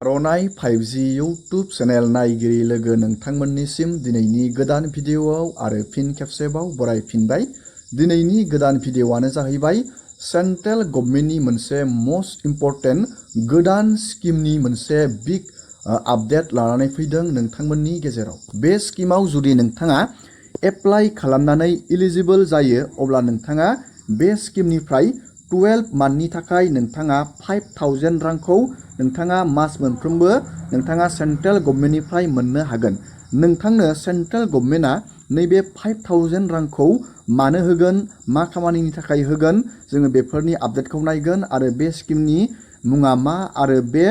आर'नाइ 5G YouTube channel नायगिरि लोगो नोंथांमोननिसिम दिनैनि गोदान भिडिअआव आरो फिन खेबसेबाव बरायफिनबाय। दिनैनि गोदान भिडिअआनो जाहैबाय सेन्ट्रेल गभर्नमेन्टनि मोनसे मोस्ट इम्परटेन्ट गोदान स्किमनि मोनसे बिग आपडेट लानानै फैदों नोंथांमोननि गेजेराव। बे स्किमाव जुदि नोंथाङा एप्लाइ खालामनानै इलिजिबल जायो अब्ला नोंथाङा बे स्किमनिफ्राय 12 मान्थनि थाखाय नोंथाङा 5000 रांखौ नोंथाङा मास मोनफ्रोमबो नोंथाङा सेन्ट्रेल गभर्नमेन्टनिफ्राय मोननो हागोन। नोंथांनो सेन्ट्रेल गभर्नमेन्टआ नैबे 5000 रांखौ मानो होगोन, मा खामानिनि थाखाय होगोन, जोङो बेफोरनि आपडेटखौ नायगोन आरो बे स्किमनि मुङा मा आरो बे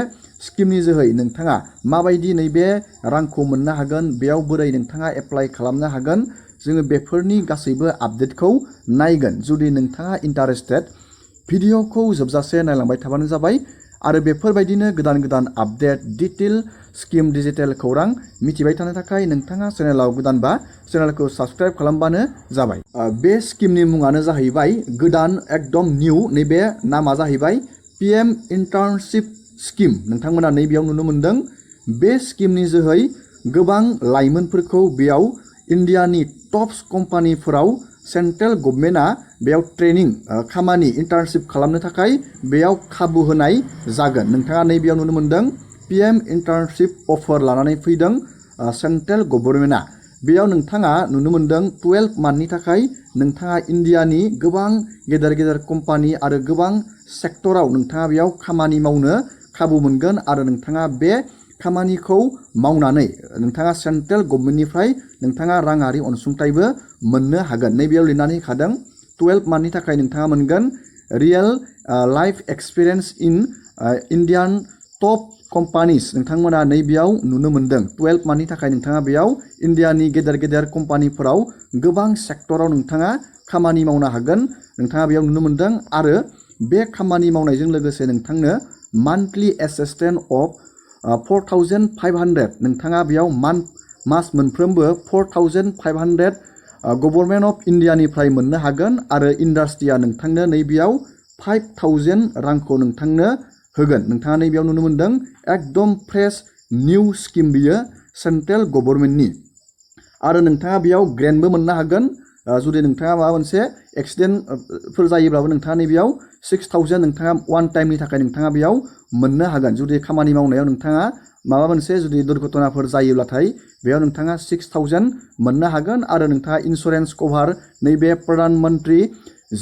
स्किमनि जोहै नोंथाङा माबायदि नैबे रांखौ मोननो हागोन, बेयाव बोरै नोंथाङा एप्लाइ खालामनो हागोन, जोङो बेफोरनि गासैबो आपडेटखौ नायगोन। जुदि नोंथाङा इन्टारेस्टेड भिडिअखौ जोबजासे नायलांबाय थाबानो जाबाय आरो बेफोरबायदिनो गोदान गोदान आपडेट डिटेल स्किम डिजिटेल खौरां मिथिबाय थानो थाखाय नोंथाङा चेनेलाव गोदानबा चेनेलखौ साबस्क्राइब खालामबानो जाबाय। बे स्किमनि मुङानो जाहैबाय गोदान एकदम निउ, नैबे नामा जाहैबाय PM इन्टार्नशिप स्किम। नोंथांमोना नैबेयाव नुनो मोनदों। बे स्किमनि जोहै गोबां लाइमोनफोरखौ बेयाव इन्डियानि टप्स कम्पानिफोराव सेन्ट्रेल गभर्नमेन्टआ बेयाव ट्रेनिं खामानि इन्टार्नशिप खालामनो थाखाय बेयाव खाबु होनाय जागोन। नोंथाङा नैबेयाव नुनो मोनदों PM इन्टार्नशिप अफार लानानै फैदों सेन्ट्रेल गभर्नमेन्टआ। बेयाव नोंथाङा नुनो मोनदों 12 मान्थनि थाखाय नोंथाङा इन्डियानि गोबां गेदेर गेदेर कम्पानि आरो गोबां सेक्टराव नोंथाङा बेयाव खामानि मावनो खाबु मोनगोन आरो नोंथाङा बे खामानिखौ मावनानै नोंथाङा सेन्ट्रेल गभर्नमेन्टनिफ्राय नोंथाङा राङारि अनसुंथाइबो मोननो हागोन। नैबेयाव लिरनानै होखादों 12 मान्थनि थाखाय नोंथाङा मोनगोन रियेल लाइफ एक्सपिरियेन्स इन इन्डियान टप कम्पानिस। नोंथांमोना नैबेयाव नुनो मोनदों 12 मान्थनि थाखाय नोंथाङा बेयाव इन्डियानि गेदेर गेदेर कम्पानिफोराव गोबां सेक्टराव नोंथाङा खामानि मावनो हागोन। नोंथाङा बेयाव नुनो मोनदों आरो बे खामानि मावनायजों लोगोसे नोंथांनो मान्थलि एसिस्टेन्ट अफ 4500 नोंथाङा बेयाव मास मोनफ्रोमबो 4500 गभर्नमेन्ट अफ इन्डियानिफ्राय मोननो हागोन आरो इन्डास्ट्रिया नोंथांनो नैबेयाव 5000 रांखौ नोंथांनो होगोन। नोंथाङा नैबेयाव नुनो मोनदों एकदम फ्रेश निउ स्किम बियो सेन्ट्रेल गभर्नमेन्टनि आरो नोंथाङा बेयाव ग्रेन्टबो मोननो हागोन। जुदि नोंथाङा माबा मोनसे एक्सिडेन्टफोर जायोब्लाबो नोंथाङा नैबेयाव 6000 नोंथाङा वान टाइमनि थाखाय नोंथाङा बेयाव मोननो हागोन। जुदि खामानि मावनायाव नोंथाङा माबा मोनसे जुदि दुर्घटनाफोर जायोब्लाथाय बेयाव नोंथाङा 6000 मोननो हागोन आरो नोंथाङा इन्सुरेन्स कभार नैबे प्रधान मन्त्रि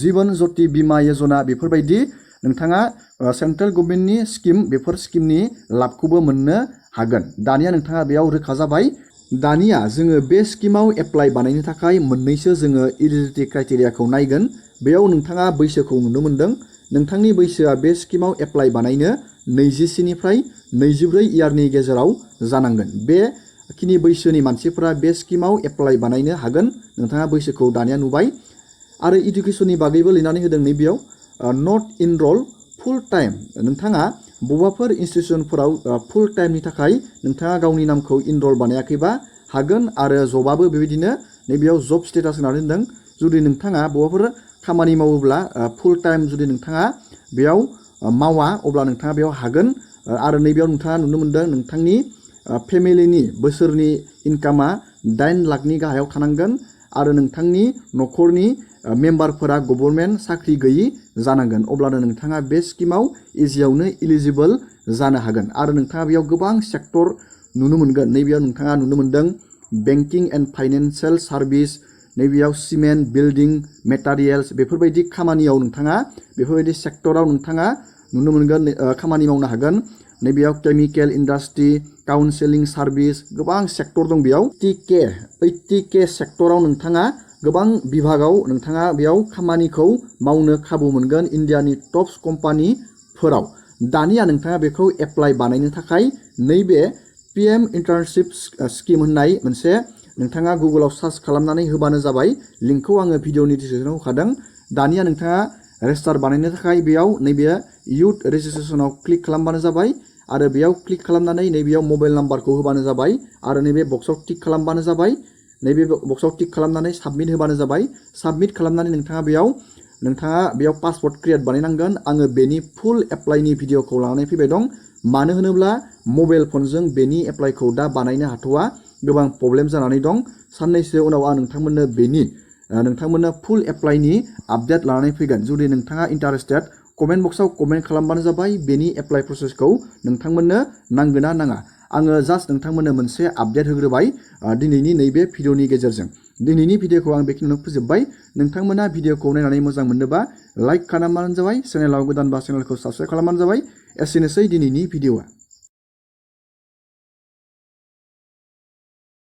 जीवन ज्योति बीमा योजना बेफोरबायदि नोंथाङा सेन्ट्रेल गभर्नमेन्टनि स्किम बेफोर स्किमनि लाबखौबो मोननो हागोन। दानिया नोंथाङा बेयाव रोखा जाबाय। दानिया जोङो बे स्किमाव एप्लाइ बानायनो थाखाय मोननैसो जोङो इलिजिबिलिटि क्राइटेरियाखौ नायगोन। बेयाव नोंथाङा बैसोखौ नुनो मोनदों। नोंथांनि बैसोआ बे स्किमाव एप्लाइ बानायनो 24 निफ्राय 24 इयारनि गेजेराव जानांगोन। बेखिनि बैसोनि मानसिफोरा बे स्किमाव एप्लाइ बानायनो हागोन। नोंथाङा बैसोखौ दानिया नुबाय आरो इडुकेसननि बागैबो लिरनानै होदों नैबेयाव नट इनरल फुल टाइम। नोंथाङा बबेबाफोर इनस्टिटिउसनफोराव फुल टाइमनि थाखाय नोंथाङा गावनि नामखौ इनरल बानायाखैबा हागोन आरो जबाबो बेबायदिनो नैबेयाव जब स्टेटास होनानै दोनदों। जुदि नोंथाङा बबेबाफोर खामानि मावोब्ला फुल टाइम जुदि नोंथाङा बेयाव मावा अब्ला नोंथाङा बेयाव हागोन आरो नैबेयाव नोंथाङा नुनो मोनदों नोंथांनि फेमिलिनि बोसोरनि इनकामा 8 लाखनि गाहायाव थानांगोन आरो नोंथांनि न'खरनि मेम्बारफोरा गभर्नमेन्ट साख्रि गैयि जानांगोन। अब्लानो नोंथाङा बे स्किमाव इजियावनो इलिजिबल जानो हागोन आरो नोंथाङा बेयाव गोबां सेक्टर नुनो मोनगोन। नैबेयाव नोंथाङा नुनो मोनदों बेंकिं एन्ड फाइनेन्सियेल सार्भिस, नैबेयाव सिमेन्ट, बिल्डिं मेटारियेल्स बेफोरबायदि खामानियाव नोंथाङा बेफोरबायदि सेक्टराव नोंथाङा नुनो मोनगोन खामानि मावनो हागोन। नैबेयाव केमिकेल इन्डास्ट्रि, काउन्सेलिं सार्भिस गोबां सेक्टर दं। बेयाव 80K सेक्टराव नोंथाङा गोबां बिभागाव नोंथाङा बेयाव खामानिखौ मावनो खाबु मोनगोन इन्डियानि टप्स कम्पानिफोराव। दानिया नोंथाङा बेखौ एप्लाइ बानायनो थाखाय नैबे PM इन्टार्नशिप स्किम होननाय मोनसे नोंथाङा गुगोलाव सार्च खालामनानै होबानो जाबाय। लिंकखौ आङो भिडिअनि डिसक्रिपसनाव होखादों। दानिया नोंथाङा रेजिस्टार बानायनो थाखाय बेयाव नैबे इयुथ रेजिस्ट्रेसनाव क्लिक खालामबानो जाबाय आरो बेयाव क्लिक खालामनानै नैबेयाव मबाइल नाम्बारखौ होबानो जाबाय आरो नैबे बक्सआव टिक खालामबानो जाबाय। नैबे बक्सआव टिक खालामनानै साबमिट होबानो जाबाय। साबमिट खालामनानै नोंथाङा बेयाव नोंथाङा बेयाव पासवर्ड क्रिएट बानायनांगोन। आङो बेनि फुल एप्लाइनि भिडिअखौ लानानै फैबाय दं। मानो होनोब्ला मबाइल फनजों बेनि एप्लाइखौ दा बानायनो हाथ'वा, गोबां प्रब्लेम जानानै दं। साननैसो उनाव आं नोंथांमोननो फुल एप्लाइनि आपडेट लानानै फैगोन। जुदि नोंथाङा इन्टारेस्टेड, कमेन्ट बक्सआव कमेन्ट खालामबानो जाबाय बेनि एप्लाइ प्रसेसखौ नोंथांमोननो नांगोन ना नाङा। आङो जास्ट नोंथांमोननो मोनसे आपडेट होग्रोबाय दिनैनि नैबे भिडिअनि गेजेरजों। दिनैनि भिडिअखौ आं बेखिनियावनो फोजोबबाय। नोंथांमोना भिडिअखौ नायनानै मोजां मोनोबा लाइक खालामबानो जाबाय, चेनेलाव गोदानबा चेनेलखौ साबस्क्राइब खालामबानो जाबाय। एसेनोसै दिनैनि भिडिअआ।